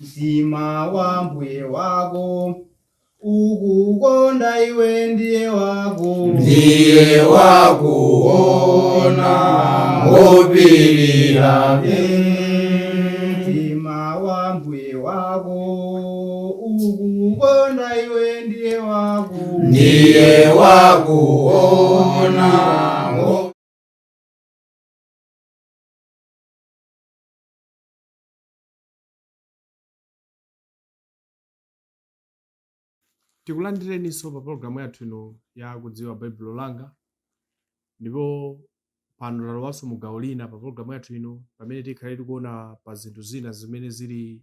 Mtima wa mbuye wako ukukonda iwe ndiye wako Ndiye wakuona ngopirira. Mtima wa mbuye wako ukukonda iwe ndiye wako Ndiye wakuona. Tikulandireninso pa pologalamu yathu ino ya Kudziwa Baibulo Langa, ndipo pano talowanso mu gawo lina pa pologalamu yathu ino pamene tikhale tikuona pa zinthu zina zimene zili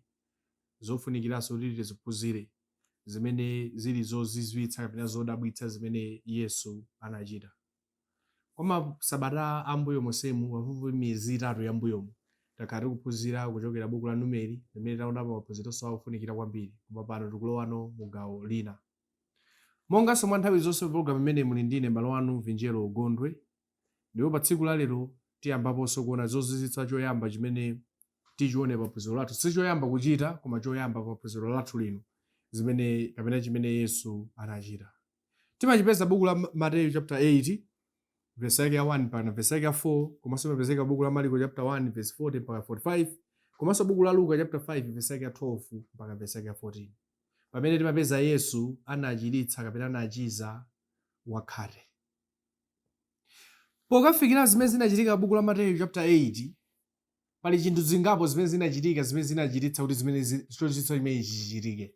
zofunikiranso kuti tiziphunzire, zimene zili zozizwitsa kapena zodabwitsa zimene Yesu anachita. Kwa masabata a m'mbuyo monsemu, pafupifupi miyezi itatu ya m'mbuyomu, takhala tikuphunzira kuchokera buku la Numeri, limene taonapo maphunzironso ofunikira kwambiri, koma pano tikulowano mu gawo lina. Monganso mwa nthawi zonse pa pologalamu imeneyi muli ndine m'bale wanu Vinjero Gondwe, ndipo pa tsiku la lero tiyambaponso kuona zozizwitsa choyamba chimene tichione pa phunziro lathu, si choyamba kuchita, koma choyamba pa phunziro lathu lino, zimene kapena chimene Yesu anachita. Timachipeza buku la Mateyu chapter 8 verse yake ya 1 mpaka verse yake ya 4, komanso imapezeka buku la Mariko chapter 1 verse 40 mpaka 45, komanso buku la Luka chapter 5 verse yake ya 12 mpaka verse yake ya 14, pamene timapeza Yesu anachiritsa kapena anachiza wakhate. Pokafikira zimene zinachitika buku la Mateyu chapter 8, pali chinthu zingapo zimene zinachitika zimene zinachititsa kuti zimene chozizwitsa chimenechi chichitike.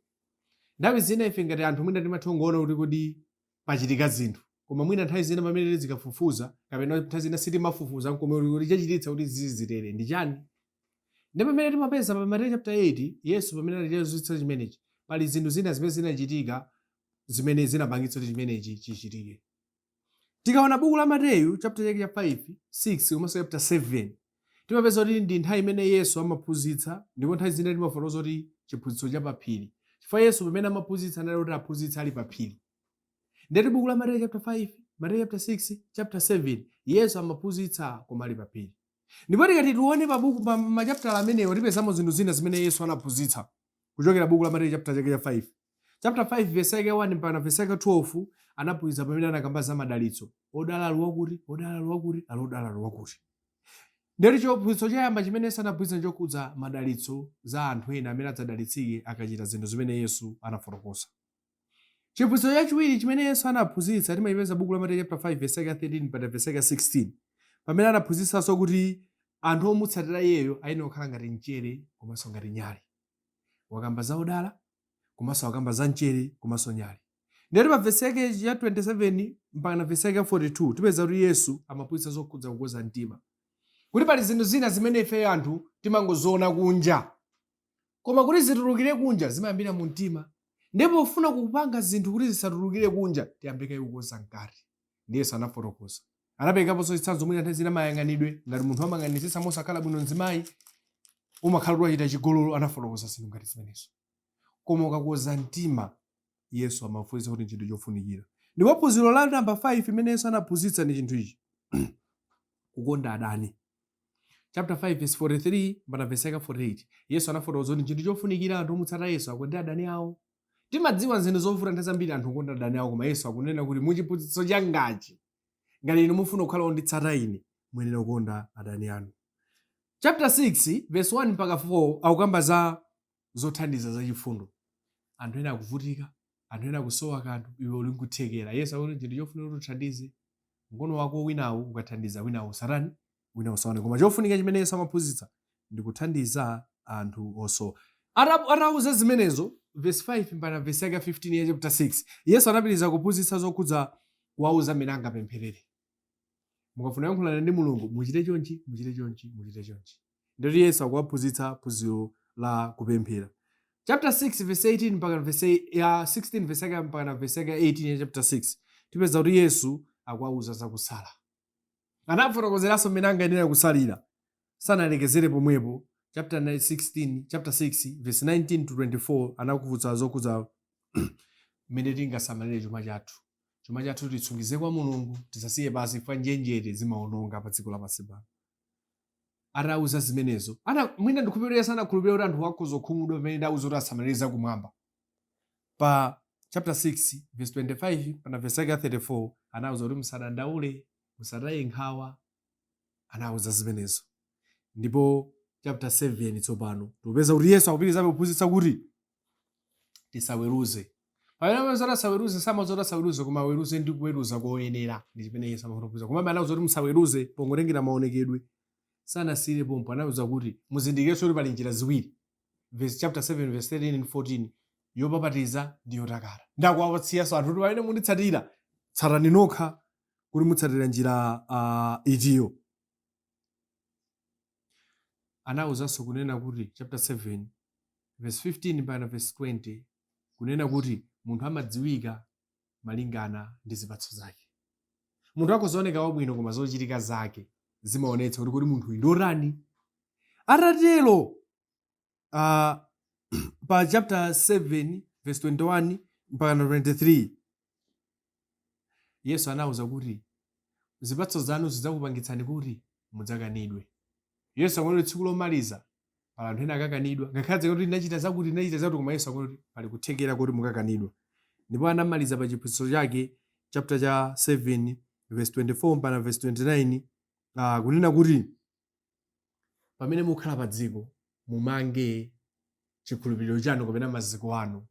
Nthawi zina ife ngati anthu mwina timatha kungoona kuti kodi pachitika zinthu, koma mwina nthawi zina pamene tizikafufuza kapena nthawi zina sitimafufuza nkomwe kuti kodi chachititsa kuti izizi zitere ndi chani. Ndi pamene timapeza pa Mateyu chapter 8, Yesu pamene anachita chozizwitsa chimenechi, pali zinthu zina zimene zinachitika zimene zinapangitsa kuti chimenechi chichitike. Tikaona buku la Mateyu chapter chake cha 5, 6 komanso chapter 7, timapeza kuti ndi nthawi imene Yesu amaphunzitsa, ndipo nthawi zina timafotokoza kuti chiphunzitso cha paphiri. Chifukwa Yesu pamene amaphunzitsa anali kuti aphunzitsa ali paphiri. Ndeti buku la Mateyu chapter 5, Mateyu chapter 6, chapter 7, Yesu amaphunzitsa koma ali paphiri. Ndipo tikati tione pa buku pa machapitala amenewo tipezamo zinthu zina zimene Yesu anaphunzitsa kuchokera buku la Mateyu chapter chake cha 5. Chapter 5 verse yake ya 1 mpaka verse yake ya 12 anaphunzitsa pamene anakamba za madalitso. Odala ali wakuti, odala ali wakuti, ali odala ali wakuti. Ndeti chiphunzitso choyamba chimene Yesu anaphunzitsa chokhudza madalitso za anthu ena amene adzadalitsike akachita zinthu zimene Yesu anafotokoza. Chiphunzitso chachiwiri chimene Yesu anaphunzitsa timachipeza buku la Mateyu chapter 5 verse yake ya 13 mpaka verse yake ya 16, pamene anaphunzitsanso kuti anthu omutsatira iyeyo ayenera kukhala ngati mchere komanso ngati nyale. Wakamba za odala komanso wakamba za mchere komanso nyale. Ndiyeti pa vesi yake ya 27 mpaka na vesi yake ya 42 tipeza kuti Yesu amaphunzitsa zokhudza kukonza mtima. Kuti pali zinthu zina zimene ifeyo anthu timangoziona kunja, koma kuti zitulukire kunja zimayambira mu mtima. Ndipo pofuna kupanga zinthu kuti zisatulukire kunja, tiyambe kaye kukonza mkati. Ndiye Yesu anafotokoza. Anaperekaponso chitsanzo mwina nthawi zina mayang'anidwe, ngati munthu amayang'anitsitsa mosakhala bwino mzimayi, umakhala kuti wachita chigololo, anafotokoza zinthu ngati zimenezo. Koma ukakonza mtima, Yesu amaphunzitsa kuti nchinthu chofunikira. Ndipo phunziro la namba 5 imene Yesu anaphunzitsa ndi chinthu ichi: kukonda adani. Chapter 5 verse 43 mpaka verse yake 48, Yesu anafotokoza kuti nchinthu chofunikira anthu omutsata Yesu akonde adani awo. Timadziwa nzinthu zovuta nthawi zambiri anthu kukonda adani awo, koma Yesu akunena kuti muchiphunzitso changachi, ngati inu mufuna kukhala onditsata ine, muyenera kukonda adani anu. Chapter 6 verse 1 mpaka 4 akukamba za zothandiza zachifundo. Anthu ena akuvutika, anthu ena akusowa kanthu, iwe uli nkuthekera. Yesu akuti nchinthu chofunika kuti uthandize. Mkono wako winawu ukathandiza winawu usatani, wina usaone. Koma chofunika chimene Yesu amaphunzitsa ndi kuthandiza anthu osowa. Atauza zimenezo, verse 5 mpaka verse yake ya 15 ya chapter 6, Yesu anapitiriza kuphunzitsa zokhudza kuwauza mmene angapempherere. Mukafuna kuyankhulana ndi Mulungu, muchite chonchi, muchite chonchi, muchite chonchi. Ndoti Yesu akuwaphunzitsa phunziro la kupemphera. Chapter 6 verse 18 mpaka verse ya 16 verse yake mpaka verse yake ya 18 ya chapter 6 tipeza kuti Yesu akuwauza za kusala. Anafotokozeranso mmene angayenera kusalira. Sanalekezere pomwepo. Chapter 16, chapter 6 verse 19 to 24 anakuphunzitsa zokhudza mmene tingasamalire chuma chathu. Chuma chathu titsungize kwa Mulungu, tisasiye pansi chifukwa njenjete zimaononga pa dziko lapansi pano. Atauza zimenezo, ana mwina ndikhulupirira Yesu anakhulupirira kuti anthu akhoza kukhumudwa pamene ndauza kuti asamalire zakumwamba. Pa chapter 6 verse 25 pana verse yake ya 34 anauza kuti musadandaule, musataye nkhawa, anauza zimenezo. Ndipo chapter 7 tsopano tikupeza kuti Yesu akupitirizabe kuphunzitsa kuti tisaweruze. Pamene amauza kuti asaweruze, samauza kuti asaweruze, koma aweruze ndi kuweruza koyenera, ndi chimene Yesu amafuna kuphunzitsa. Komabe anauza kuti musaweruze pongotengera maonekedwe. Sanasiyire pompo, anauza kuti muzindikirenso kuti pali njira ziwiri, verse chapter 7 verse 13 and 14, yopapatiza ndi yotakata. Ndakuwapatsiyanso anthu kuti pamene munditsatira, tsatani nokha kuti mutsatira njira itiyo. Anawuzanso kunena kuti chapter 7 verse 15 mpaka verse 20, kunena kuti munthu amadziwika malingana ndi zipatso zake. Munthu akhoza kuoneka wabwino, koma zochitika zake zimaonetsa kuti kodi munthu uyu ndi otani. Atatero, pa chapter 7 verse 21 mpaka 23, Yesu anawuza kuti zipatso zanu zidzakupangitsani kuti mudzakanidwe. Yesu akunena kuti tsiku lomaliza pali anthu ena akakanidwa, ngakhale kuti ndinachita zakuti, ndinachita zakuti, koma Yesu akunena kuti pali kuthekera kuti mukakanidwa. Ndipo anamaliza pa chiphunzitso chake chapter cha 7 verse 24 mpaka verse 29, kunena kuti pamene mukhala pa dziko mumange chikhulupiriro chanu kapena maziko anu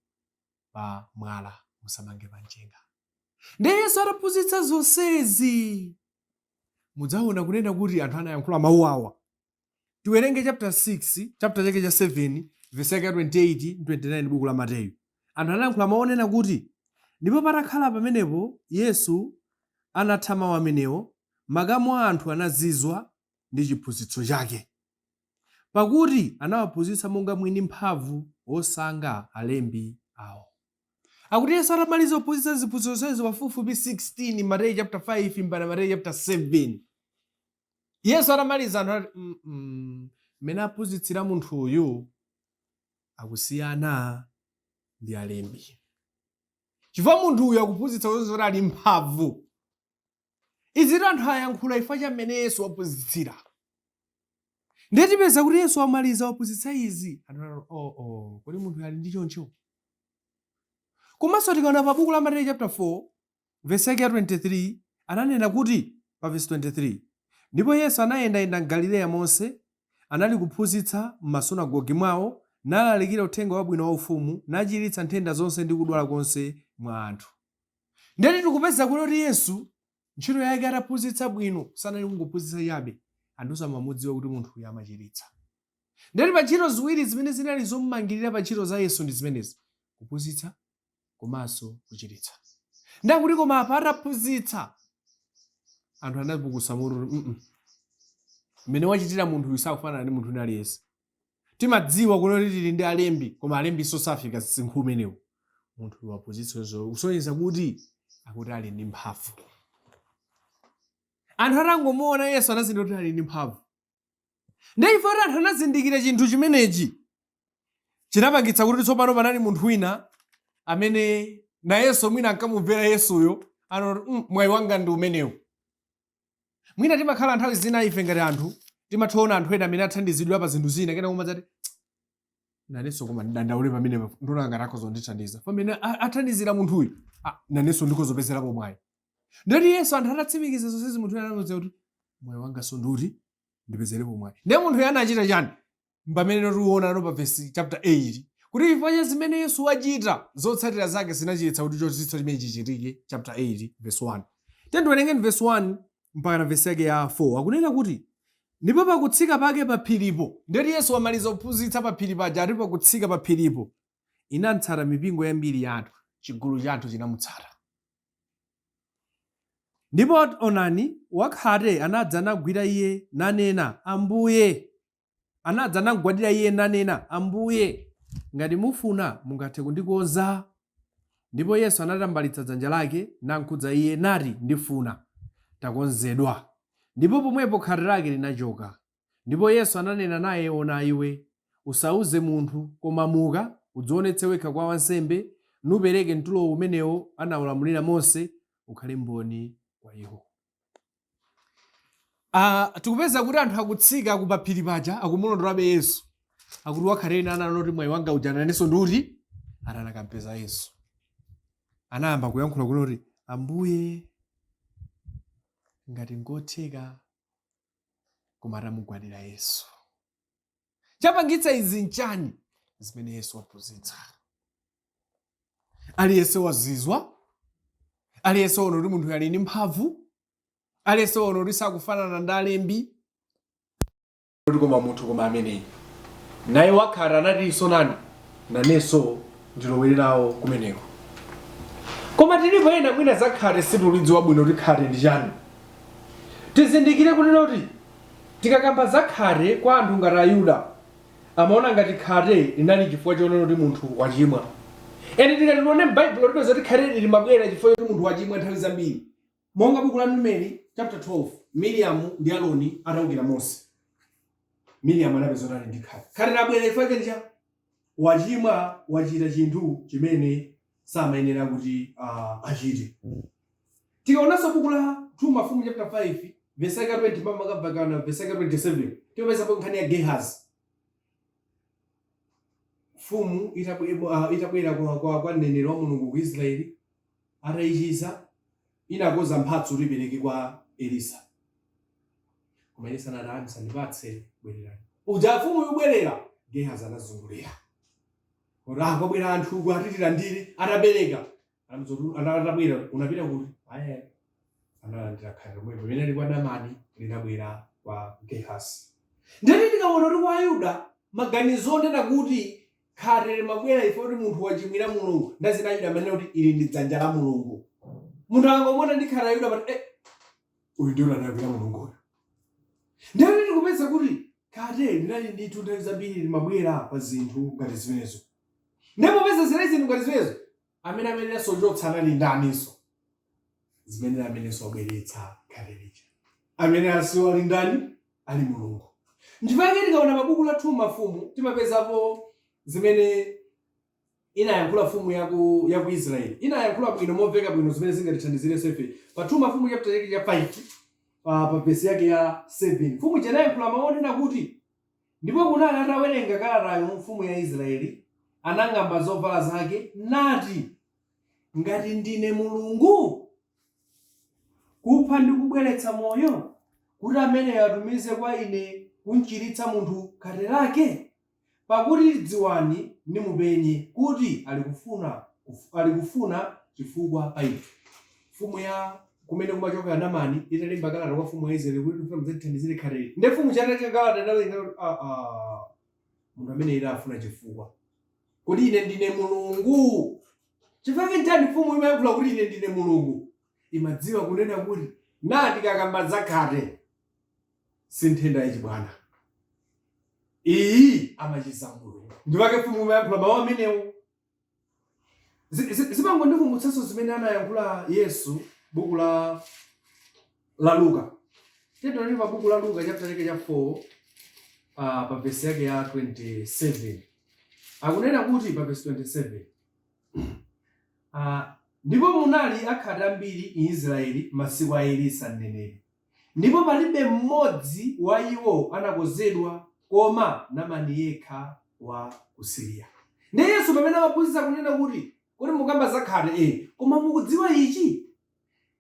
pa mwala, musamange pa mchenga. Ndiye Yesu ataphunzitsa zonsezi, mudzaona kunena kuti anthu anayankhula mawu awa. Tiwerenge chapter 6, chapter chake cha 7 verse yake ya 28 29, buku la Mateyu. Anthu anayankhula mawu onena kuti, ndipo patakhala pamenepo Yesu anatha mawu amenewo, makamu a anthu anazizwa ndi chiphunzitso chake, pakuti anawaphunzitsa monga mwini mphamvu, osanga alembi awo. Akuti Yesu atamaliza kuphunzitsa ziphunzitso zonsezo pafupifupi 16, Mateyu chapter 5 mpaka Mateyu chapter 7, Yesu atamaliza, anthu anati, mmene aphunzitsira munthu uyu akusiyana ndi alembi, chifukwa munthu uyu akuphunzitsa kuti ali mphamvu. Izitu anthu ayankhula chifukwa cha mmene Yesu waphunzitsira. Ndiye tipeza kuti Yesu wamaliza waphunzitsa izi, anthu anati, oh, oh, kodi munthu ali ndi choncho? Komanso tikaona pa buku la Mateyu chapter 4 verse yake ya 23, ananena kuti pa verse 23, ndipo Yesu anayendayenda m'Galileya monse, anali kuphunzitsa m'masunagoge mwawo, nalalikira uthenga wabwino wa ufumu, nachiritsa nthenda zonse ndi kudwala konse mwa anthu. Ndeti tikupeza kuti Yesu ntchito yake ataphunzitsa bwino, sanali kungophunzitsa chabe, anthu samamudziwa kuti munthu uyu amachiritsa. Ndeti pa ntchito ziwiri zimene zinali zommangirira pa ntchito za Yesu ndi zimenezi, kuphunzitsa komanso kuchiritsa. Ndakuti koma apa ataphunzitsa, anthu anapukusa mutu kuti mmene wachitira munthu uyu sakufanana ndi munthu wina aliyense. Timadziwa kuti tili ndi alembi, koma alembinso safika msinkhu umenewu. Munthu uyu waphunzitsa kusonyeza kuti akuti ali ndi mphamvu. Anthu atangomuona Yesu anazindikira kuti ali ndi mphamvu. Ndiye chifukwa kuti anthu anazindikira chinthu chimenechi, chinapangitsa kuti tsopano panali munthu wina amene nayenso mwina ankamumvera Yesuyo, anati, mwayi wanga ndi umenewu. Mwina timakhala nthawi zina ife ngati anthu timatha anthu ena amene athandizidwa pa zinthu zina, kena kumadzati nanenso koma ndidandaule pamene ndiona ngati akhoza kundithandiza pamene athandizira munthuyu, nanenso ndikhoza kupezerapo mwayi. Ndoti Yesu anthu atatsimikiza zonsezi, munthu anamuwuza kuti mwayi wanganso nduti ndipezerepo mwayi. Ndiye munthuyu anachita chani? Pamene tiona ano pa verse chapter 8 kuti chifukwa cha zimene Yesu wachita, zotsatira zake zinachititsa kuti chozizwitsa chimene chichitike. Chapter 8 verse 1, tiwerengeni verse 1 mpaka na verse yake ya 4. Akunena kuti, ndipo pakutsika pake pa phiripo, ndeti Yesu wamaliza kuphunzitsa pa phiri paja, ati pakutsika pa phiripo inamtsata mipingo yambiri ya anthu, chigulu cha anthu chinamutsata. Ndipo onani, wakhate anadza nagwira iye, nanena, Ambuye, anadza namgwadira iye nanena, Ambuye, ngati mufuna, mungathe kundikonza. Ndipo Yesu anatambalitsa dzanja lake, namkhudza iye, nati, Ndifuna, takonzedwa. Ndipo pomwepo khate lake linachoka. Ndipo Yesu ananena naye, Ona iwe, usauze munthu, koma muka, udzionetse wekha kwa wansembe, nupereke mtulo umenewo anaulamulira Mose, ukhale mboni kwa iwo. Tikupeza kuti anthu akutsika ku paphiri paja akumulondorabe Yesu, akuti wakhate ena ananena kuti mwayi wanga uja nanenso ndiuti atanakampeza Yesu anayamba kuyankhula kuti, Ambuye, ngati nkotheka, koma atamugwadira Yesu. Chapangitsa izi nchani? Zimene Yesu waphunzitsa. Aliyense wazizwa, aliyense waona kuti munthu ali ndi mphamvu, aliyense waona kuti sakufanana ndi alembi, kuti koma munthu koma ameneyi naye wakhate anatinso nani, nanenso ndilowererawo kumeneko. Koma tilipo ena mwina zakhate situlidziwa bwino kuti khate ndi chani. Tizindikire kunena kuti tikakamba za khate kwa anthu ngati Ayuda, amaona ngati khate linali chifukwa chonena kuti munthu wachimwa. Ende tikati tione m'Baibulo tipeza kuti khate limabwera chifukwa choti munthu wachimwa nthawi zambiri. Monga buku la Numeri chapter 12, Miriamu ndi Aroni atawukira Mose, Miriamu anapeza kuti ali ndi khate. Khate labwera chifukwa chani cha wachimwa, wachita chinthu chimene samayenera kuti achite. Tikaonanso buku la 2 Mafumu chapter 5 verse yake 20 mpaka verse yake 27, timapezapo nkhani ya Gehazi. Mfumu itabwera kwa mneneri wa Mulungu ku Israeli, atayichiza, inakonza mphatso kuti ipereke kwa Elisa. Koma Elisa anati, "Ayi, musandipatse, bwererani." Uja mfumu ikubwerera, Gehazi anazungulira. Kuti kwabwera anthu uku atitilandire, atapereka. Atabwera, unapita kuti? Ayi, analandira khate lomwe pamene ali kwa Namani linabwera kwa Gehazi. Ndeti tikaona kuti kwa Ayuda maganizo onena kuti khate limabwera ife kuti munthu wachimwira Mulungu, ndazina Ayuda amanena kuti ili ndi dzanja la Mulungu. Munthu akangomuona ndi khate, Ayuda amati, uyu ndiye analakwira Mulunguyo. Ndeti tikupeza kuti khate linali ndithu nthawi zambiri limabwera pa zinthu ngati zimenezo. Ndipo popeza zinali zinthu ngati zimenezo, amene amenenso ochotsa anali ndaninso? Zimene amenenso wabweretsa khate lija, amene asiwo ali ndani? Ali Mulungu. Nchifukwa chake tikaona pa buku la 2 Mafumu timapezapo zimene inayankhula mfumu yaku Israeli. Inayankhula bwino momveka bwino zimene zingatithandizirenso ife. Pa 2 Mafumu chapter chake cha 5 pa vesi yake ya 7, mfumu ija inayankhula mawu onena kuti, ndipo kunali atawerenga kalatayo mfumu ya Israeli, anang'amba zovala zake nati, ngati ndine Mulungu, kupha ndi kubweretsa moyo, kuti ameneyo atumize kwa ine kumchiritsa munthu khate lake? Pakuti dziwani nimupenye kuti alikufuna chifukwa pa ife. Mfumu ya kumene kumachoka Namani italemba kalata kwa mfumu ya Israeli kuti ndifuna mudzandithandizire khateli. Nde mfumu chatatenga kalata inawerenga kuti munthu amene ila afuna chifukwa. Kodi ine ndine Mulungu? Chifukwa chani mfumu imayankhula kuti ine ndine Mulungu? Imadziwa kunena kuti nati kakamba zakhate si nthenda yachibwana. Iyi amachiza Mulungu. Ndiwake mfumu imayankhula mawu amenewo. Zimangondikumbutsanso zimene anayankhula Yesu buku la Luka. Tiyeni pa buku la Luka chapter chake cha 4, pa verse yake ya 27. Akunena kuti pa verse 27, ndipo munali akhate ambiri m'Israeli masiku a Elisa mneneri, ndipo palibe mmodzi wa iwo anakonzedwa, koma Namani yekha wa ku Siriya. Ndiye Yesu pamene amaphunzitsa kunena kuti, kodi mukamba za khate? Koma mukudziwa ichi?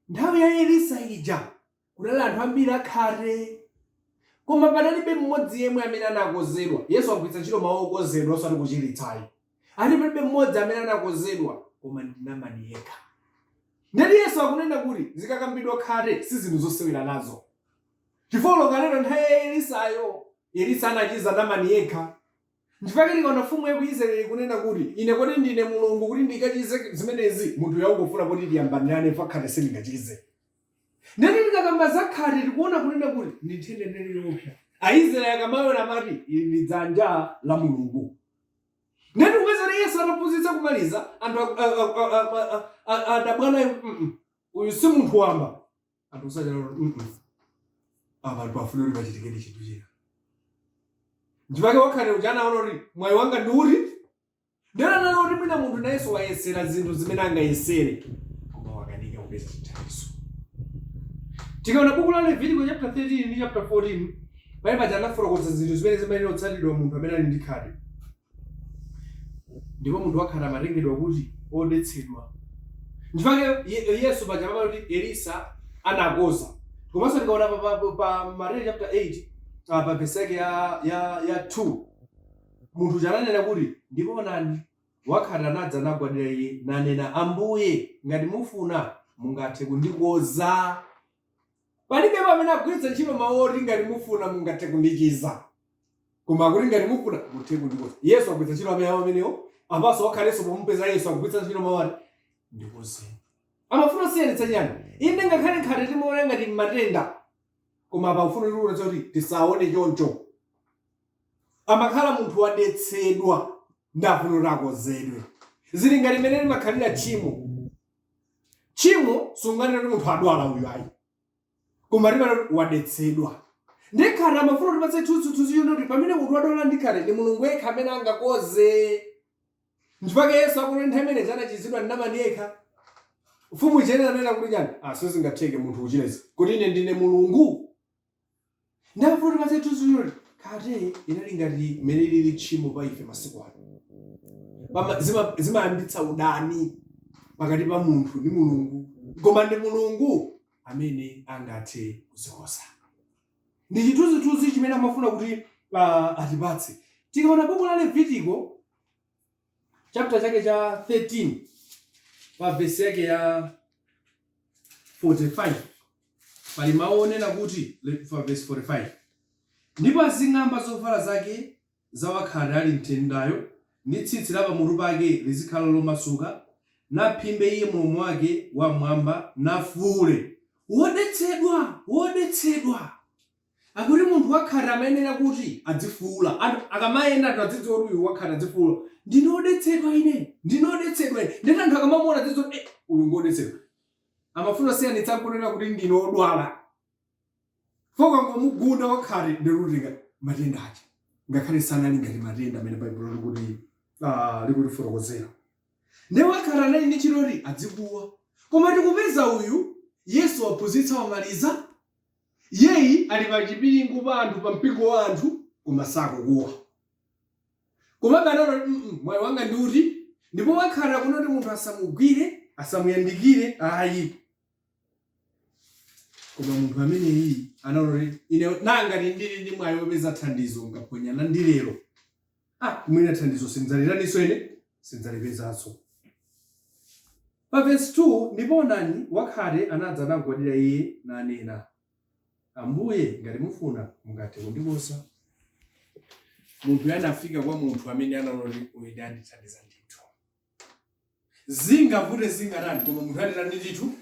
Nthawi ya Elisa ija kunali anthu ambiri akhate, koma panalibe mmodzi yemwe amene anakonzedwa. Yesu agwiritsa ntchito mawu okonzedwa osati kuchiritsayi. Ati palibe mmodzi amene anakonzedwa, koma ndi Namani yekha. Ndeti Yesu akunena kuti zikakambidwa khate si zinthu zosewera nazo. Chifukwa kalero nthawi ya Elisayo, Elisa anachiza Namani yekha. Nchifukwa tikaona mfumu ya ku Israeli ikunena kuti, ine kodi ndine Mulungu kuti ndikachize zimenezi? Munthu yakungofuna kuti tiyambanirane fa khate sindingachize. Ndeti tikakamba za khate tikuona kunena kuti ndi nthenda imene yoopsa. Aisraeli akamawera amati ili ndi dzanja la Mulungu. Ndeti kupeza kuti Yesu ataphunzitsa kumaliza, anthu adabwana, uyu si munthu wamba. Anthu osachana kuti apa anthu afune kuti pachitikedi chinthu china. Nchifukwa wakhate uja anaona kuti mwayi wanga ndi uti. Ndero anaona kuti mwina munthu nayenso wayesera zinthu zimene angayesere, koma wakanika kupeza chithandizo. Tikaona buku la Levitiko chapter 13 ndi chapter 14, pamene paja anafotokoza zinthu zimene zimayenera kutsatidwa munthu amene ali ndi khate. Ndipo munthu wakhate amatengedwa kuti odetsedwa. Nchifukwa Yesu paja amati kuti Elisa anakoza. Komanso tikaona pa Mateyu chapter 8, pa verse yake ya 2, munthu uja ananena kuti, "Ndipo onani, wakhate anadza nagwadira iye, nanena, Ambuye, ngati mufuna, mungathe kundikoza." Palibe pamene agwiritsa ntchito mawu oti "ngati mufuna mungathe kundichiza", koma akuti "ngati mufuna muthe kundikoza". Yesu agwiritsa ntchito amene amenewo. Apanso wakhatenso pomupeza Yesu akugwiritsa ntchito mawu ati "ndikozeni". Amafuna kusiyanitsa chani? Inde, ngakhale khate timaona ngati matenda, koma apa akufuna kutiwuza kuti tisaone choncho. Amakhala munthu wadetsedwa, ndafuna kuti akozedwe. Zili ngati mmene limakhalira tchimo. Tchimo sunganene kuti munthu adwala uyu, ayi, koma timati kuti wadetsedwa. Ndikhate amafuna kutipatsa chithunzithunzi chonoti pamene munthu wadwala ndikhate, ndi Mulungu yekha amene angakoze. Nchifukwa Yesu akuti nthawi imene anachizidwa ndi Namani yekha. Mfumu ija anena kuti chani? "Ah, sizingatheke munthu kuchita izi, kuti ine ndine Mulungu?" Ndafuna kutipatsa chithunzithunzi choti khate inali ngati mmene lili tchimo pa ife masiku ano. Zimayambitsa udani pakati pa munthu ndi Mulungu, koma ndi Mulungu amene angathe kuzikoza. Ndi chithunzithunzi chimene amafuna kuti atipatse. Tikaona buku la Levitiko chapter chake cha 13, pa vesi yake ya 45, pali mawu onena kuti, pa vesi 45, "Ndipo azing'amba zovala zake za wakhate ali mthendayo, ndi tsitsi la pamutu pake lizikhala lomasuka, naphimbe iye mulomo wake wamwamba, nafuule, 'Wodetsedwa, wodetsedwa.'" Akuti munthu wakhate amayenera kuti adzifuula. Anthu akamayenda, anthu adzidziwa kuti uyu wakhate, adzifuula, "Ndine wodetsedwa ine, ndine wodetsedwa ine." Ndeti anthu akamamuona adzidziwa kuti uyu ngodetsedwa. Amafuna kusiyanitsa nkunena kuti ndine wodwala. Foka ngomugunda wakhate, ndikuti matenda aja, ngakhale sanali ngati matenda amene Baibulo likutifotokozera. Ndi wakhate anali ndi ntchito kuti adzikuwa. Koma tikupeza uyu Yesu waphunzitsa, wamaliza, yeyi ali pa chipiringu pa anthu, pa mpingo wa anthu, koma sakukuwa. Komabe anaona kuti, mwayi wanga ndi uti?" Ndipo wakhate kunoti munthu asamugwire, asamuyandikire ayi. Koma munthu ameneyi anaona kuti, "Ine nangati ndili ndi mwayi wopeza thandizo, nkaphonyana ndi lero, ah, mwina thandizo sindzalitaninso, ine sindzalipezanso." Pa verse 2, "Ndipo onani, wakhate anadza namgwadira iye, nanena, 'Ambuye, ngati mufuna, mungathe kundikoza.'" Munthu anafika kwa munthu amene anaona kuti uyu ndi andithandiza ndithu, zingavute zingatani, koma munthu anditani ndithu,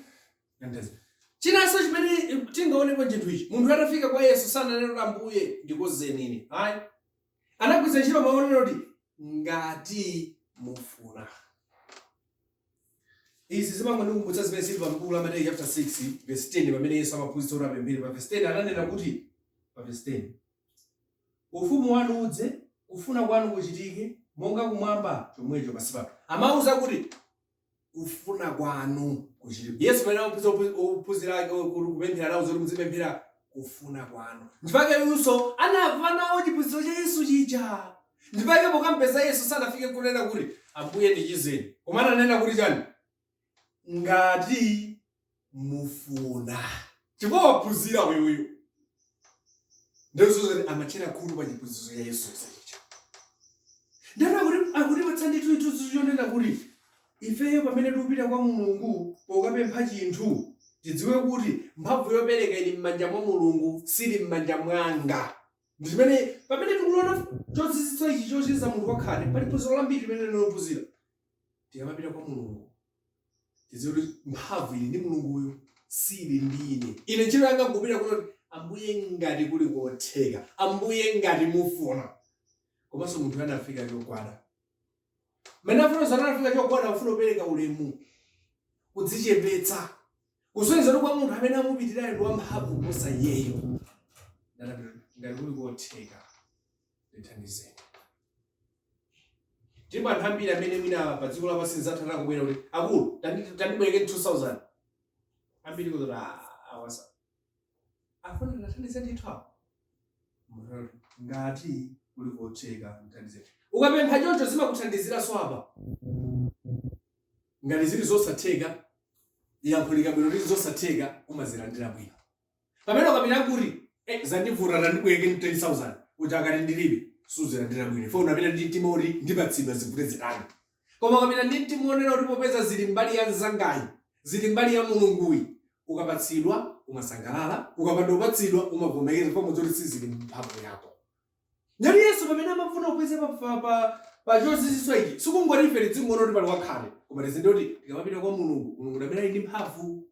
andithandiza. Chinanso chimene tingaonepo chinthu ichi, munthu atafika kwa Yesu sananene kuti, "Ambuye, ndikozeni ine," ayi. Anagwiritsa ntchito mawu onena kuti "ngati mufuna". Izi zimangondikumbutsa zimene zili pa buku la Mateyu chapter 6 verse 10, pamene Yesu amaphunzitsa kuti apemphere. Pa verse 10 ananena kuti, pa verse 10, "Ufumu wanu udze, kufuna kwanu kuchitike, monga kumwamba chomwecho pansi pano." Amauza kuti kufuna kwanu kuchitike. Yesu pamene amaphunzitsa ophunzira ake kuti kupemphera, anauza kuti muzipemphera "kufuna kwanu". Nchifukwa uyunso anamva nawo chiphunzitso cha Yesu chija. Nchifukwa pokampeza Yesu sanafike kunena kuti, "Ambuye, ndichizeni," koma ananena kuti chani? "Ngati mufuna." Chifukwa waphunzira uyuyu, ndizozoti amatchera khutu pa chiphunzitso cha Yesu chija. Ndeno akutipatsa ndithu chithunzi chonena kuti ifeyo pamene tikupita kwa Mulungu pokapempha chinthu, tidziwe kuti mphamvu yopereka ili m'manja mwa Mulungu, sili m'manja mwanga. Ndi chimene pamene tikuona chozizwitsa ichi chochiza munthu wakhate, pali phunziro lambiri limene linophunzira. Tikamapita kwa Mulungu, tidziwe kuti mphamvu ili ndi Mulunguyo, sili ndi ine. Ine ntchito yanga nkupita kuti, "Ambuye, ngati kuli kotheka, Ambuye, ngati mufuna." Komanso munthu anafika chogwada. Mmene afuna zana anafika chogwada, afuna kupereka ulemu, kudzichepetsa, kusonyeza kuti kwa munthu amene amupitirayo ndi wamphamvu kuposa iyeyo. "Ngati kuli kotheka, ndithandizeni." Tilipo anthu ambiri amene mwina pa dziko lapansi nzathu atakubwera kuti, "Akulu, tandibwerekeni 2000," ambiri kuti, "Awasa Afuna ndathandize ndithu apo. Ngati kuli kotheka, mthandize. Ukapempha choncho zimakuthandiziranso apa. Ngati zili zosatheka, yankhulika bwino ndi zosatheka, umazilandira bwino. Pamene ukapita kuti zandivuta, ndandibwereke 10,000 uja, akati ndilibe, suzilandira bwino. Ifo unapita ndi mtima kuti ndipatsidwa, zivute zitani. Koma ukapita ndi mtima wonena kuti popeza zili mbali ya mzangayi, zili mbali ya Mulunguyi, ukapatsidwa umasangalala, ukapanda kupatsidwa umavomereza pamodzi kuti sizili mphamvu yako. Ngati Yesu pamene amafuna kupeza pa chozizwitsa ichi, sikungoti ife tidzingoona kuti pali wakhate, koma tizindikire kuti tikamapita kwa Mulungu, Mulungu ndi amene ali ndi mphamvu.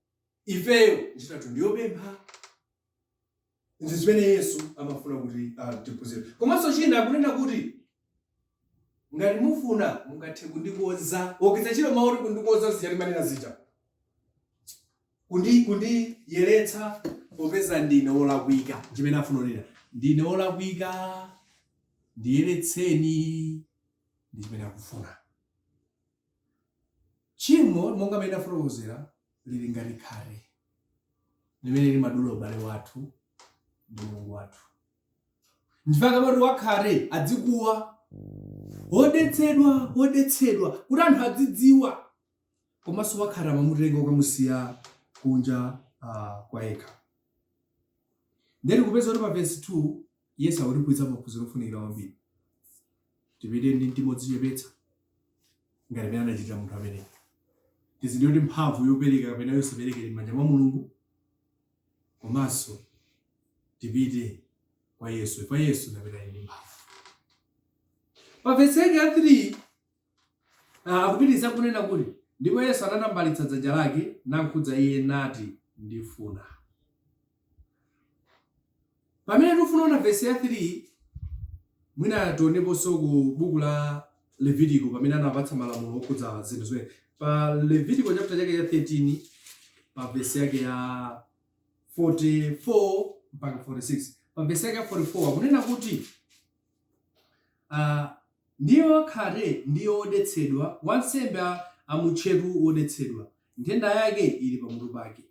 Ifeyo ntchito yathu ndiyopempha. Ndi zimene Yesu amafuna kuti tiphunzire. Komanso china, akunena kuti ngati mufuna mungathe kundikonza. Wogwiritsa ntchito mawu kuti kundikonza zija timanena zija, kundiyeretsa, popeza ndine wolakwika. Chimene afuna kunena, ndine wolakwika, ndiyeretseni, ndi chimene akufuna. Tchimo, monga mmene ndafotokozera, lili ngati khate limene limadula ubale wathu ndi Mulungu wathu. Nchifukwa amati wakhate adzikuwa, "Wodetsedwa, wodetsedwa," kuti anthu adzidziwa. Komanso wakhate amamutenga kukamusiya kunja kwa yekha. Ndiye tikupeza kuti pa verse 2 Yesu akutiphunzitsa maphunziro ofunikira kwambiri. Tipite ndi mtima odzichepetsa ngati mmene anachitira munthu ameneyo. Tizindikire kuti mphamvu yopereka kapena yosapereka ili m'manja mwa Mulungu. Komanso tipite kwa Yesu, chifukwa Yesu ndi amene ali ndi mphamvu. Pa vesi yake ya 3 akupitiriza kunena kuti, "Ndipo Yesu anatambalitsa dzanja lake namkhudza iye nati, 'Ndifuna.'" Pamene tikufuna kuona vesi ya 3, mwina tioneponso ku buku la Levitiko pamene anapatsa malamulo okhudza zinthu zimene. Pa Levitiko chapter chake cha 13, pa vesi yake ya 44 mpaka 46. Pa vesi yake ya 44 akunena kuti, "Ndiye wakhate ndiye wodetsedwa, wansembe amutchetu wodetsedwa, nthenda yake ili pamutu pake.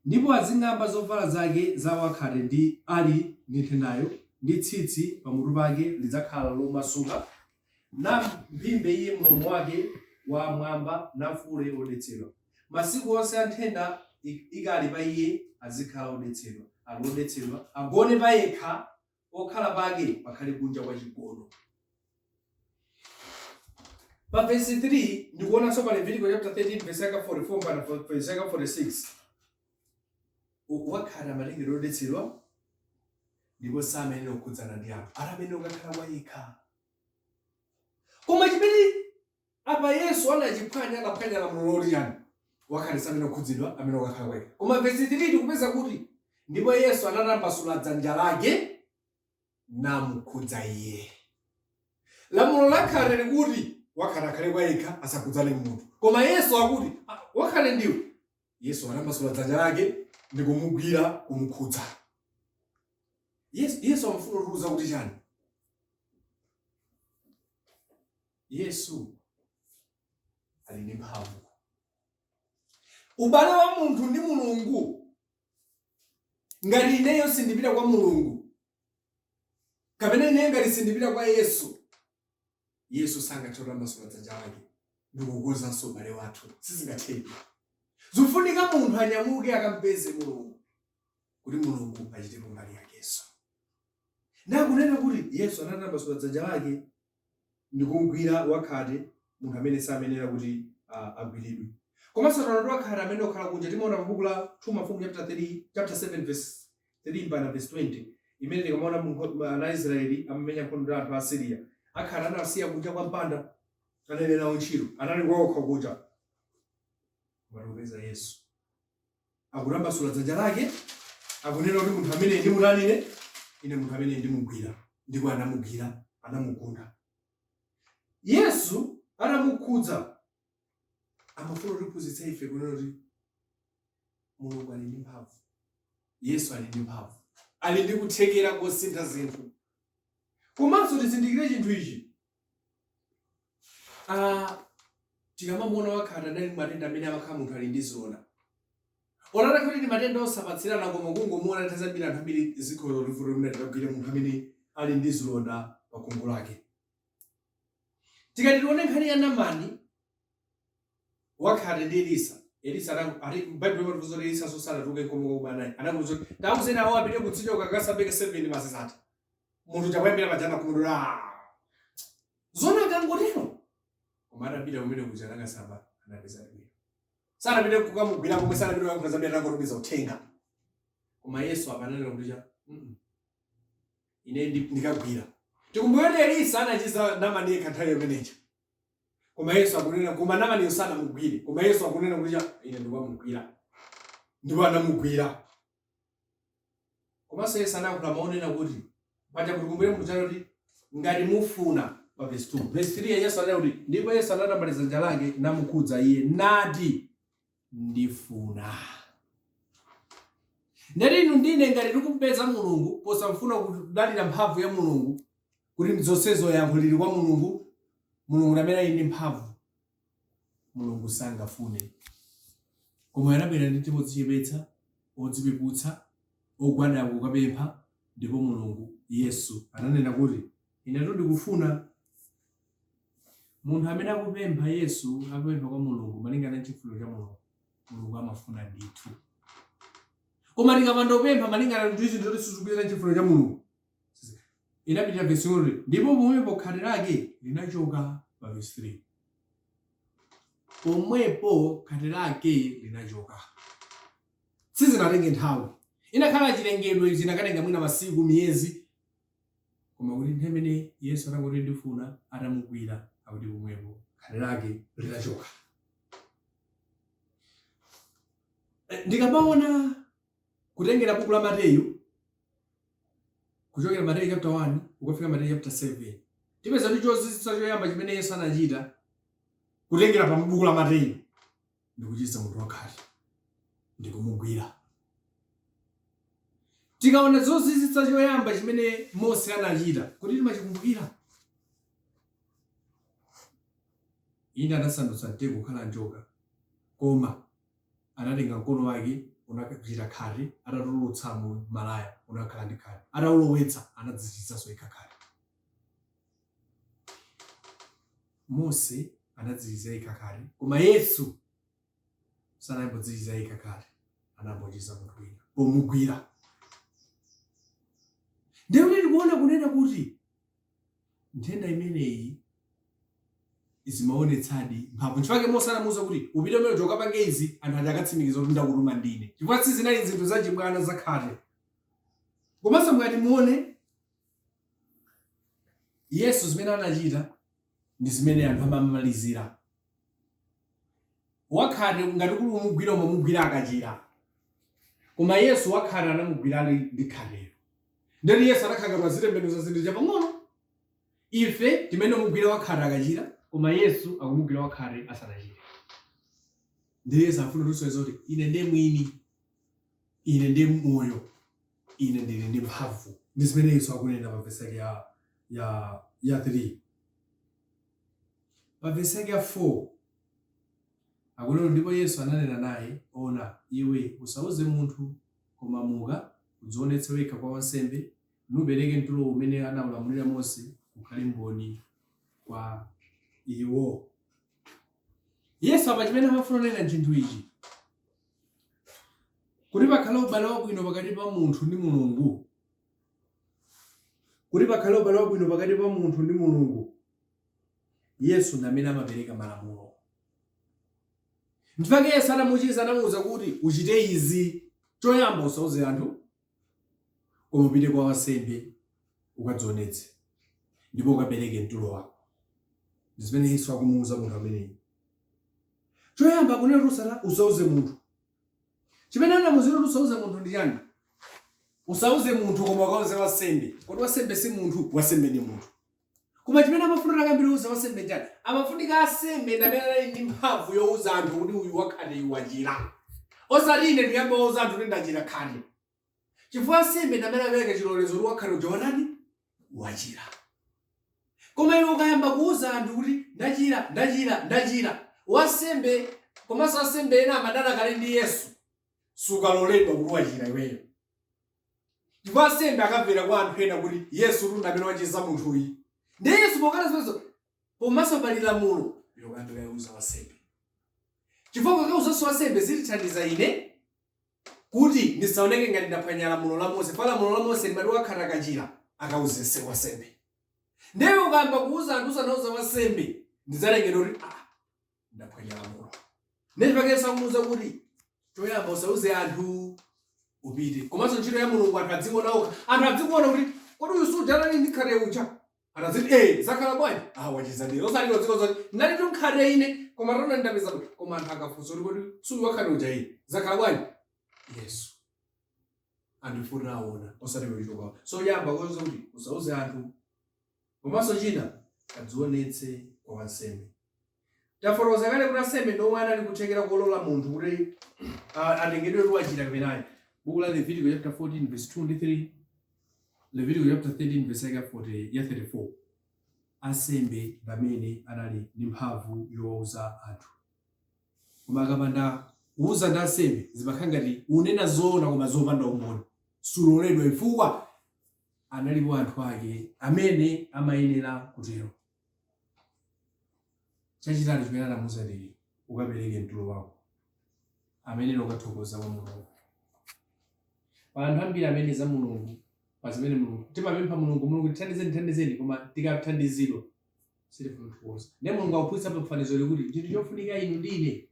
Ndipo azing'amba zovala zake za wakhate ndi ali ndi nthendayo, ndi tsitsi pamutu pake lidzakhala lomasuka, namphimbe iye mlomo wake wa m'mwamba, nafuule wodetsedwa. Masiku onse a nthenda ikali pa iye azikhala wodetsedwa, ali wodetsedwa, agone pa yekha, pokhala pake pakhale kunja kwa chigono." Pa vesi 3 ndikuonanso pa Levitico chapter 13 verse yake 44 mpaka verse yake 46, wakhate amatengedwa odetsedwa ndipo samayenera kukhudzana ndi anthu, amayenera kukakhala kwa yekha. Koma chimene apa Yesu anachiphwanya, anaphwanya lamulo loti chani? Wakhate samayenera kukhudzidwa, amene wakakhala kwa yekha. Koma vesi 3 tikupeza kuti, "Ndipo Yesu anatambasula dzanja lake namukhudza iye." Lamulo lakhate likuti wakhate akhale kwa yekha, asakhudzane munthu. Koma Yesu akuti, "Ah, wakhate ndiwe." Yesu anatambasula dzanja lake ndi kumugwira, kumukhudza Yesu. Yesu amafuna kutiuza kuti chani? Yesu ali ndi mphamvu. Ubale wa munthu ndi Mulungu, ngati ineyo sindipita kwa Mulungu, kapena ineyo ngati sindipita kwa Yesu, Yesu sangathe kutambasula dzanja lake ndikukonzanso ubale wathu. Sizingatheke. Zikufunika munthu anyamuke akampeze Mulungu kuti Mulungu achitepo mbali yakenso. Ndakunena kuti Yesu anatambasula dzanja lake ndikumgwira wakhate, munthu amene samenera kuti agwiridwe. Komanso taona kuti wakhate amene okhala kunja, timaona pa buku la 2 Mafumu chapter 3, chapter 7 verse 3 mpaka verse 20, imene tikamaona ana a Israeli amamenya nkhondo ndi anthu a Asiriya, akhate anasiya kunja kwa mpanda, analibe nawo ntchito, anali kwaokha kunja. Koma tikupeza Yesu akutambasula dzanja lake, akunena kuti, "Munthu amene ndimutani ine? Ine munthu amene ndimugwira." Ndipo anamugwira, anamugunda. Yesu atamukhudza, amafuna kutiphunzitsa ife kunena kuti Mulungu ali ndi mphamvu, Yesu ali ndi mphamvu, ali ndi kuthekera kosintha zinthu. Komanso tizindikire chinthu ichi. Tikamamuona wakhate, anali matenda amene amakhala munthu ali ndi zilonda. Onana kuti ndi matenda osapatsirana koma kungomuona nthawi zambiri anthu ambiri zikhoza kutivuta kuti tikagwire munthu amene ali ndi zilonda pa khungu lake. Tikati tione nkhani ya Namani wakhate ndi Elisa, Elisa ati Baibulo limatiuza kuti Elisa sanatuluke nkomwe komwe anali. Anamuuza kuti tauzeni awo apite kutsinje akasambe ka 7 basi zatha. Munthu chakuyambira paja anakhumudwa ah. Zona akangotero. Koma atapita kumene kuja anakasamba anapeza bwino. Sanapite kukamugwira komwe sanapite kuyankhula zambiri anangotumiza uthenga. Koma Yesu apa ananena kuti cha ine ndikagwira. Tikumbukire kuti Elisa anachiza Namani yekha nthawi imeneja. Koma Yesu akunena koma Namaniyo sanamugwire. Koma Yesu akunena kuti cha ine ndikamugwira. Ndipo anamugwira. Komanso Yesu anayankhula mawu onena kuti paja mutikumbukire munthu chake kuti ngati mufuna pa verse 2. Verse 3 Yesu ananena kuti ndipo Yesu anatambalitsa dzanja lake namukhudza iye nati ndifuna. Ndati inu ndine ngati tikumpeza Mulungu posamfuna kudalira mphamvu ya Mulungu kuti zonsezo yankho lili kwa Mulungu, Mulungu ndi amene ali ndi mphamvu. Mulungu sangafune. Koma anabwera ndi mtima odzichepetsa, odzipeputsa, ogwada kukapempha ndipo Mulungu, Yesu, ananena kuti inetu ndikufuna. Munthu amene akupempha Yesu, akupempha kwa Mulungu malingana ndi chifuniro cha Mulungu, Mulungu amafuna ndithu. Koma tikapanda kupempha malingana ndi zinthu zoti sizikugwirizana ndi chifuniro cha Mulungu, inapitira vesi kuti ndipo pomwepo khate lake linachoka pa vesi 3. Pomwepo khate lake linachoka. Sizinatenge nthawi. Inakhala chilengedwe zinakatenga mwina masiku, miyezi. Koma kuti nthawi imene Yesu anangoti ndifuna atamugwira akuti pomwepo khate lake linachoka. Ndikamaona kutengera buku la Mateyu kuchokera Mateyu chapter 1 kukafika Mateyu chapter 7 tipeza kuti chozizwitsa choyamba chimene Yesu anachita kutengera pa buku la Mateyu ndikuchiza munthu wakhate ndikumugwira. Tikaona zozizwitsa choyamba chimene Mose anachita kuti timachikumbukira inde anasandutsa mtengo kukhala njoka koma anatenga mkono wake unachita khate atatulutsa mu malaya unakhala ndi khate ataulowetsa anadzichititsanso yekha khate. Mose anadzichiza yekha khate koma Yesu sanayambe kudzichiza yekha khate anambochiza munthu wina pomugwira. Ndiye kuti tikuona kunena kuti nthenda imeneyi zimaonetsadi mphamvu. Nchifukwa chake Mose anamuuza kuti upite kumene uja ukapange izi anthu aja akatsimikiza kuti ndakutuma ndine. Chifukwa sizinali zinthu zachibwana zakhate. Komanso mukati muone Yesu zimene anachita ndi zimene anthu amamalizira. Wakhate ngati kuli kumugwira umamugwira akachira. Koma Yesu wakhate anamugwira ali ndi khatelo. Ndeti Yesu anakhala ngati wazitembenuza zinthu chapang'ono. Ife timene umugwira wakhate akachira, koma Yesu akumugwira wakhate asanachire. Ndiye Yesu afuna kutisonyeza kuti ine ndiye mwini, ine ndiye moyo, ine ndili ndi mphamvu. Ndi zimene Yesu akunena pa vesi yake ya 3. Pa vesi yake ya 4 akunena ndipo Yesu ananena naye, ona iwe usauze munthu, koma muka udzionetse wekha kwa wansembe, nupereke mtulo umene anaulamulira Mose ukhale mboni kwa iwo. Yesu apa chimene amafuna kunena chinthu ichi kuti pakhale ubale wabwino pakati pa munthu ndi Mulungu, kuti pakhale ubale wabwino pakati pa munthu ndi Mulungu, Yesu ndi amene amapereka malamulo. Nchifukwa Yesu anamuchiza anamuwuza kuti uchite izi, choyamba usauze anthu, koma upite kwa wansembe ukadzionetse ndipo ukapereke mtulo wako. Ndi zimene Yesu akumuwuza munthu ameneyi. Choyamba akunena kuti usauze munthu. Chimene anamuwuzira kuti usauze munthu ndi chani? Usauze munthu koma ukauze wansembe. Kodi wansembe si munthu? Wansembe ndi munthu. Koma chimene amafuna kuti akambire uza wansembe chani? Amafunika ansembe ndi amene anali ndi mphamvu yowuza anthu kuti uyu wakhate uyu wachira. Osati ine ndiyambe wauza anthu kuti ndachira khate. Chifukwa ansembe ndi amene apereka chilolezo kuti wakhate uja watani? Wachira. Koma iwe ukayamba kuuza anthu kuti ndachira, ndachira, ndachira, wansembe komanso ansembe ena amadana kale ndi Yesu. Sukaloledwa kuti wachira iweyo. Ndipo ansembe akamvera kwa anthu ena kuti Yesu ndi amene wachiza munthuyi. Ndiye Yesu pokana zimenezo, komanso pali lamulo yokamba kaiuza wansembe. Chifukwa kakauzanso wansembe zitithandiza ine kuti ndisaoneke ngati ndaphwanya lamulo la Mose. Pa lamulo la Mose limati wakhate akachira akauzense wansembe. Ndiye ukayamba kuuza anthu usanauza wansembe, ndidzalengedwa kuti ah, ndaphwanya lamulo. Ndiye chifukwa Yesu akumuuza kuti choyamba usauze anthu, upite. Komanso ntchito ya Mulungu anthu adziona okha. Anthu adzikuona kuti kodi uyu suja anali ndi khate uja. Ataziti zakhala bwanji? Ah, wachiza ndiye. Osati dziko zoti ndinali ndi khate ine koma taona ndapeza bwino. Koma anthu akafunsa kuti kodi suyu wakhate uja iye zakhala bwanji? Yesu. Anthu ifuna aona osati kuchitoka. So yamba kuuza kuti usauze anthu. Komanso china kadzionetse kwa wansembe. Tafotokoza kale kuti ansembe ndi omwe anali kuthekera kolola munthu kuti atengedwe kuti wachira kapena ayi. Buku la Leviticus chapter 14 verse 2 ndi 3, Leviticus chapter 13 verse yake ya 40 ya 34. Ansembe pamene anali ndi mphamvu yowauza anthu. Koma akapanda kuuza ndi ansembe zimakhala ngati unena zoona koma zopanda umboni. Suloledwa chifukwa analipo anthu ake amene amayenera kutero. Chachitatu chimene anamuuza ndi ukapereke mtulo wako amene ukathokoza kwa Mulungu. Pa anthu ambiri amene za Mulungu, pa zimene Mulungu timapempha Mulungu, Mulungu tithandizeni, tithandizeni, koma tikathandizidwa sitifuna kuthokoza. Ndiye Mulungu akuphunzitsa pa fanizo likuti chinthu chofunika inu ndi ine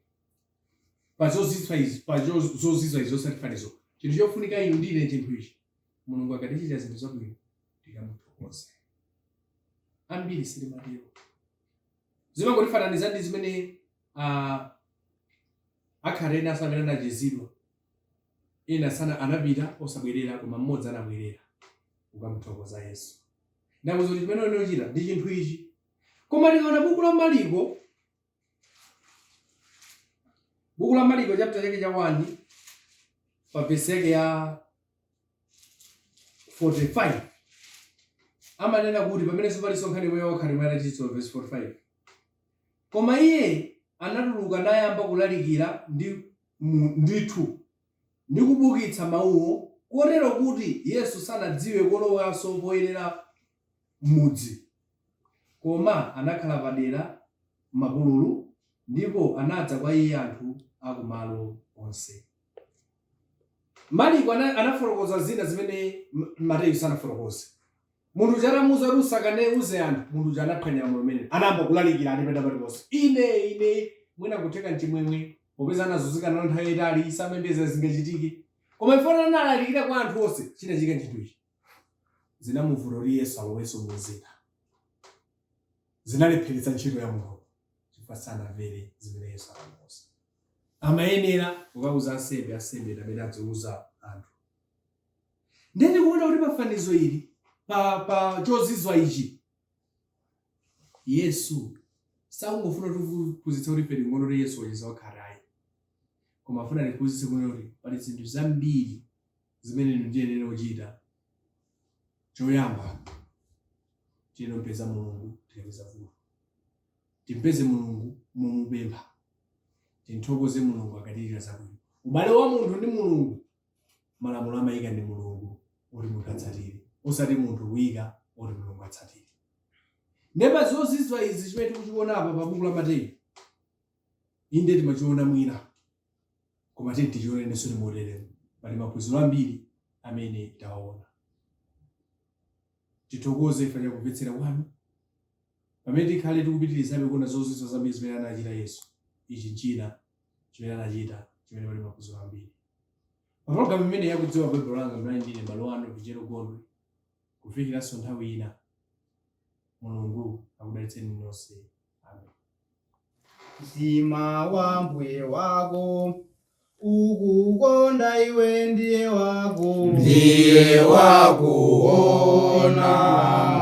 pa zozizwa izi, pa zozizwa izi osati fanizo, chinthu chofunika inu ndi ine chinthu ichi, Mulungu akatichitira zinthu zabwino tikamuthokoze. Ambiri sitimatero. Zimangotifananiza ndi zimene akhate ena amene anachizidwa, ena sana anapita osabwerera, koma mmodzi anabwerera kukamuthokoza Yesu. Ndakuza kuti chimene unochita ndi chinthu ichi. Koma tikaona buku la Mariko, buku la Mariko chapter chake cha 1 pa verse yake ya 45 amanena kuti pamenenso palinso nkhani yomwe wakhate imwe anachititsidwa, verse 45, koma iye anatuluka nayamba kulalikira ndi ndithu ndi kubukitsa mawuwo, kotero kuti Yesu sanadziwe kolowanso poyenera m'mudzi, koma anakhala padera m'mapululu, ndipo anadza kwa iye anthu a kumalo onse. Mariko anafotokoza zina zimene Mateyu sanafotokoze. Munthu uja atamuuza kuti usakaneuze anthu, munthu uja anaphwanya lamulo limenelo. Anayamba kulalikira ali pena paliponse. Ine, ine, mwina kutheka mchimwemwe, popeza anazunzika nalo nthawi yayitali, samembeza zingachitike. Koma ifuna analalikira kwa anthu onse, chinachitika chinthu ichi. Zinamuvuta kuti Yesu alowenso mu mzinda. Zinalepheretsa ntchito ya Mulungu, chifukwa sanamvere zimene Yesu anamuuza. Amayenera kukauza ansembe, ansembe amene adziuza anthu. Ndiye tikuona kuti pa fanizo ili, pa chozizwa ichi, Yesu sakungofuna kutiphunzitsa kuti ife tingoona kuti Yesu wachiza wakhate ayi, koma afuna tiphunzitse kunena kuti pali zinthu zambiri zimene inu tiyenera kuchita. Choyamba, tiyenera kumpeza Mulungu tikapeza vuto. Timpeze Mulungu momupempha. Timthokoze Mulungu akatichitira zabwino. Ubale wa munthu ndi Mulungu, malamulo amayika ndi Mulungu oti munthu atsatire, osati munthu kuyika oti Mulungu atsatire. Ndiye pa zozizwa izi chimene tikuchiona apa pa buku la Mateyu, inde timachiona mwina, koma tiyeni tichionenso moteremu. Pali maphunziro ambiri amene tawaona. Tithokoze ife chakumvetsera kwanu. Pamene tikhale tikupitirizabe kuona zozizwa zambiri zimene anachita Yesu, ichi nchina chimene anachita chimene pali maphunziro ambiri. Pa pologalamu imene yakudziwa Baibulo langa mnali ndine m'bale wanu Vichero Gondwe. Kufikiranso nthawi ina, Mulungu akudalitseni nonse. Amen. Mtima wa mbuye wako ukukonda iwe ndiye wako, Ndiye wakuona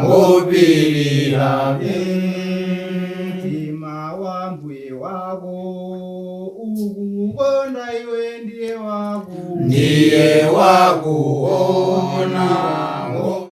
ngopirira. Mtima wa mbuye wako ukukonda iwe ndiye wako, Ndiye wakuona.